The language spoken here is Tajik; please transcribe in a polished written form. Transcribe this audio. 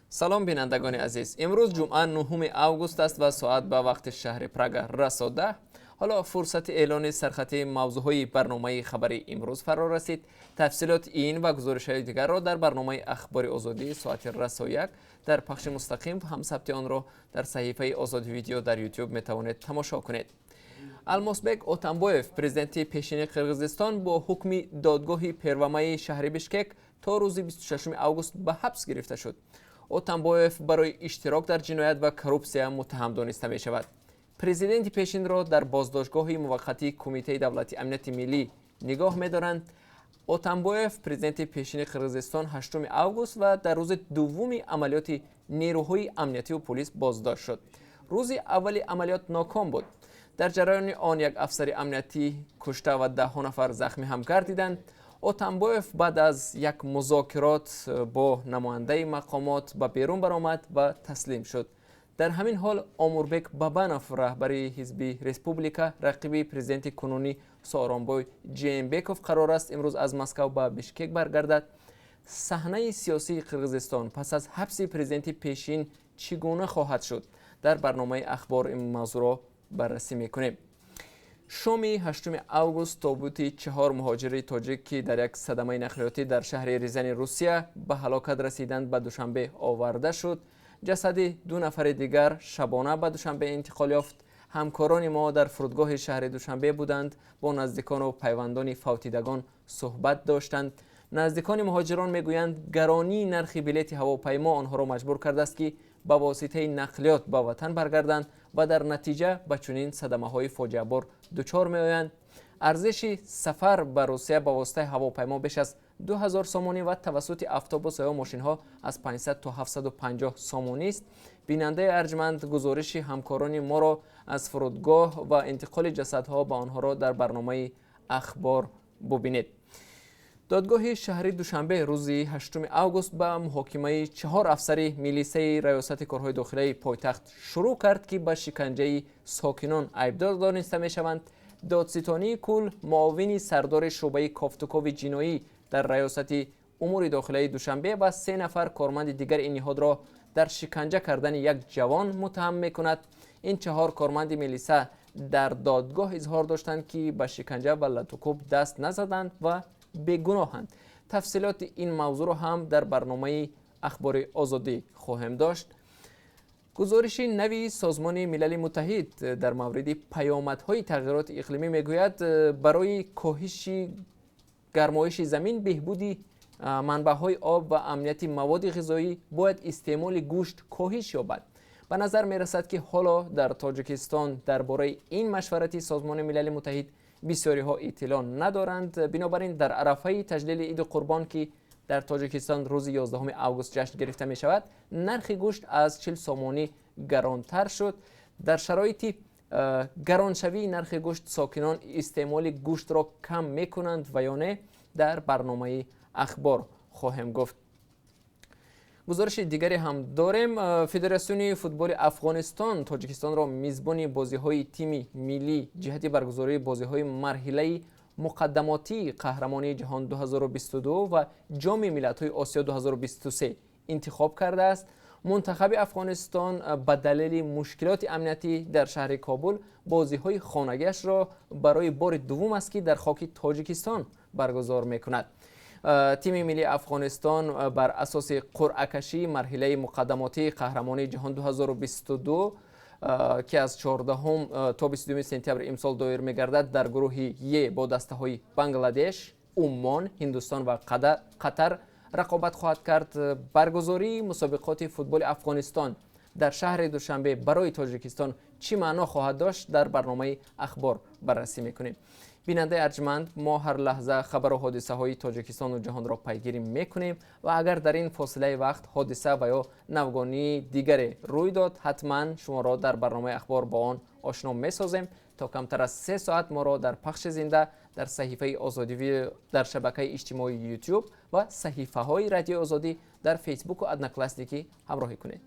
Салом, бинандагони азиз. Имрӯз ҷумъа, 9 август аст ва соат ба вақти шаҳри Прага расо 10. Ҳоло фурсати эълони сархати мавзӯъҳои барномаи хабарии имрӯз фаро расид. Тафсилоти ин ва гузоришҳои дигарро дар барномаи Ахбори Озодӣ соати расо 1 дар пахши мустақим ва ҳам сабти онро дар саҳифаи Озодӣ Видео дар Ютуб метавонед тамошо кунед. Алмосбек Отамбоев, президенти пешини Қирғизистон, бо ҳукми додгоҳи Первомайи шаҳри Бишкек то рӯзи 26 август ба ҳабс гирифта шуд. Отамбоев барои иштирок дар ҷиноят ва коррупсия муттаҳам дониста мешавад. Президенти пешинро дар боздоштгоҳи муваққатии Кумитаи давлати амнияти миллӣ нигоҳ медоранд. Отамбоев, президенти пешини Қирғизистон, 8 август ва дар рӯзи дуввуми амалиёти нерӯҳои амниятию пулис боздошт шуд. Рӯзи аввали амалиёт ноком буд. Дар ҷараёни он як афсари амниятӣ кушта ва даҳҳо нафар захмӣ ҳам гардиданд. Отамбоев баъд аз як музокирот бо намояндаи мақомот ба берун баромад ва таслим шуд. Дар ҳамин ҳол Омурбек Бабанов, раҳбари ҳизби Республика, рақиби президенти кунунӣ Сооронбой Жээнбеков, қарор аст имрӯз аз Москав ба Бишкек баргардад. Саҳнаи сиёсии Қирғизистон пас аз ҳабси президенти пешин чӣ гуна хоҳад шуд? Дар барномаи Ахбор ин мавзӯъро баррасӣ мекунем. Шоми 8 август тобути чаҳор муҳоҷири тоҷик, ки дар як садамаи нақлиётӣ дар шаҳри Рязани Русия ба ҳалокат расиданд, ба Душанбе оварда шуд. Ҷасади ду нафари дигар шабона ба Душанбе интиқол ёфт. Ҳамкорони мо дар фурудгоҳи шаҳри Душанбе буданд, бо наздикону пайвандони фавтидагон суҳбат доштанд. Наздикони муҳоҷирон мегӯянд, гаронии нархи билети ҳавопаймо онҳоро маҷбур кардааст, ки ба воситаи нақлиёт ба ватан баргарданд ва дар натиҷа ба чунин садамаҳои фоҷиабор дучор меоянд. Арзиши сафар ба Русия ба воситаи ҳавопаймо беш аз 2000 сомонӣ ва тавассути автобус ё мошинҳо аз 500 то 750 сомонӣ аст. Бинандаи арҷманд, гузориши ҳамкорони моро аз фурудгоҳ ва интиқоли ҷасадҳо ба онҳоро дар барномаи Ахбор бубинед. Додгоҳи шаҳри Душанбе рӯзи 8 август ба муҳокимаи чаҳор афсари милисаи Раёсати корҳои дохилаи пойтахт шурӯъ кард, ки ба шиканҷаи сокинон айбдор дониста мешаванд. Додситонии кулл муовини сардори шӯъбаи кофтукови ҷиноӣ дар Раёсати умури дохилаи Душанбе ва се нафар корманди дигари ин ниҳодро дар шиканҷа кардани як ҷавон муттаҳам мекунад. Ин чаҳор корманди милиса дар додгоҳ изҳор доштанд, ки ба шиканҷа ва латукӯб даст назаданд ва бегуноҳанд. Тафсилоти ин мавзӯъро ҳам дар барномаи Ахбори Озодӣ хоҳем дошт. Гузориши нави Созмони Милали Муттаҳид дар мавриди паёмадҳои тағйироти иқлимӣ мегӯяд, барои коҳиши гармоиши замин, беҳбуди манбаъҳои об ва амнияти маводи ғизоӣ бояд истеъмоли гӯшт коҳиш ёбад. Ба назар мерасад, ки ҳоло дар Тоҷикистон дар бораи ин машварати Созмони Милали Муттаҳид бисёриҳо иттилоъ надоранд. Бинобар ин дар арафаи таҷлили Иди Қурбон, ки дар Тоҷикистон рӯзи 11 август ҷашн гирифта мешавад, нархи гӯшт аз 40 сомонӣ гаронтар шуд. Дар шароити гароншавии нархи гӯшт сокинон истеъмоли гӯштро кам мекунанд ва ё не, дар барномаи Ахбор хоҳем гуфт. Гузориши дигаре ҳам дорем. Федератсиони футболи Афғонистон Тоҷикистонро мизбони бозиҳои тими миллӣ ҷиҳати баргузории бозиҳои марҳилаи муқаддамотии қаҳрамонии ҷаҳон 2022 ва Ҷоми миллатҳои Осиё 2023 интихоб кардааст. Мунтахаби Афғонистон ба далели мушкилоти амниятӣ дар шаҳри Кобул бозиҳои хонагиашро барои бори дуввум аст, ки дар хоки Тоҷикистон баргузор мекунад. Тими миллии Афғонистон бар асоси қуръакашии марҳилаи муқаддамотии қаҳрамонии ҷаҳон 2022, ки аз 14 то 22 сентябри имсол доир мегардад, дар гурӯҳи Е бо дастаҳои Бангладеш, Уммон, Ҳиндустон ва Қатар рақобат хоҳад кард. Баргузории мусобиқоти футболи Афғонистон дар шаҳри Душанбе барои Тоҷикистон чӣ маъно хоҳад дошт, дар барномаи Ахбор баррасӣ мекунем. Бинандаи арҷманд, мо ҳар лаҳза хабару ҳодисаҳои Тоҷикистону ҷаҳонро пайгирӣ мекунем ва агар дар ин фосилаи вақт ҳодиса ва ё навгонии дигаре рӯй дод, ҳатман шуморо дар барномаи Ахбор бо он ошно месозем. То камтар аз 3 соат моро дар пахши зинда дар саҳифаи Озодӣ дар шабакаи иҷтимоии Ютюб ва саҳифаҳои Радиои Озодӣ дар Фейсбуку Одноклассники ҳамроҳӣ кунед.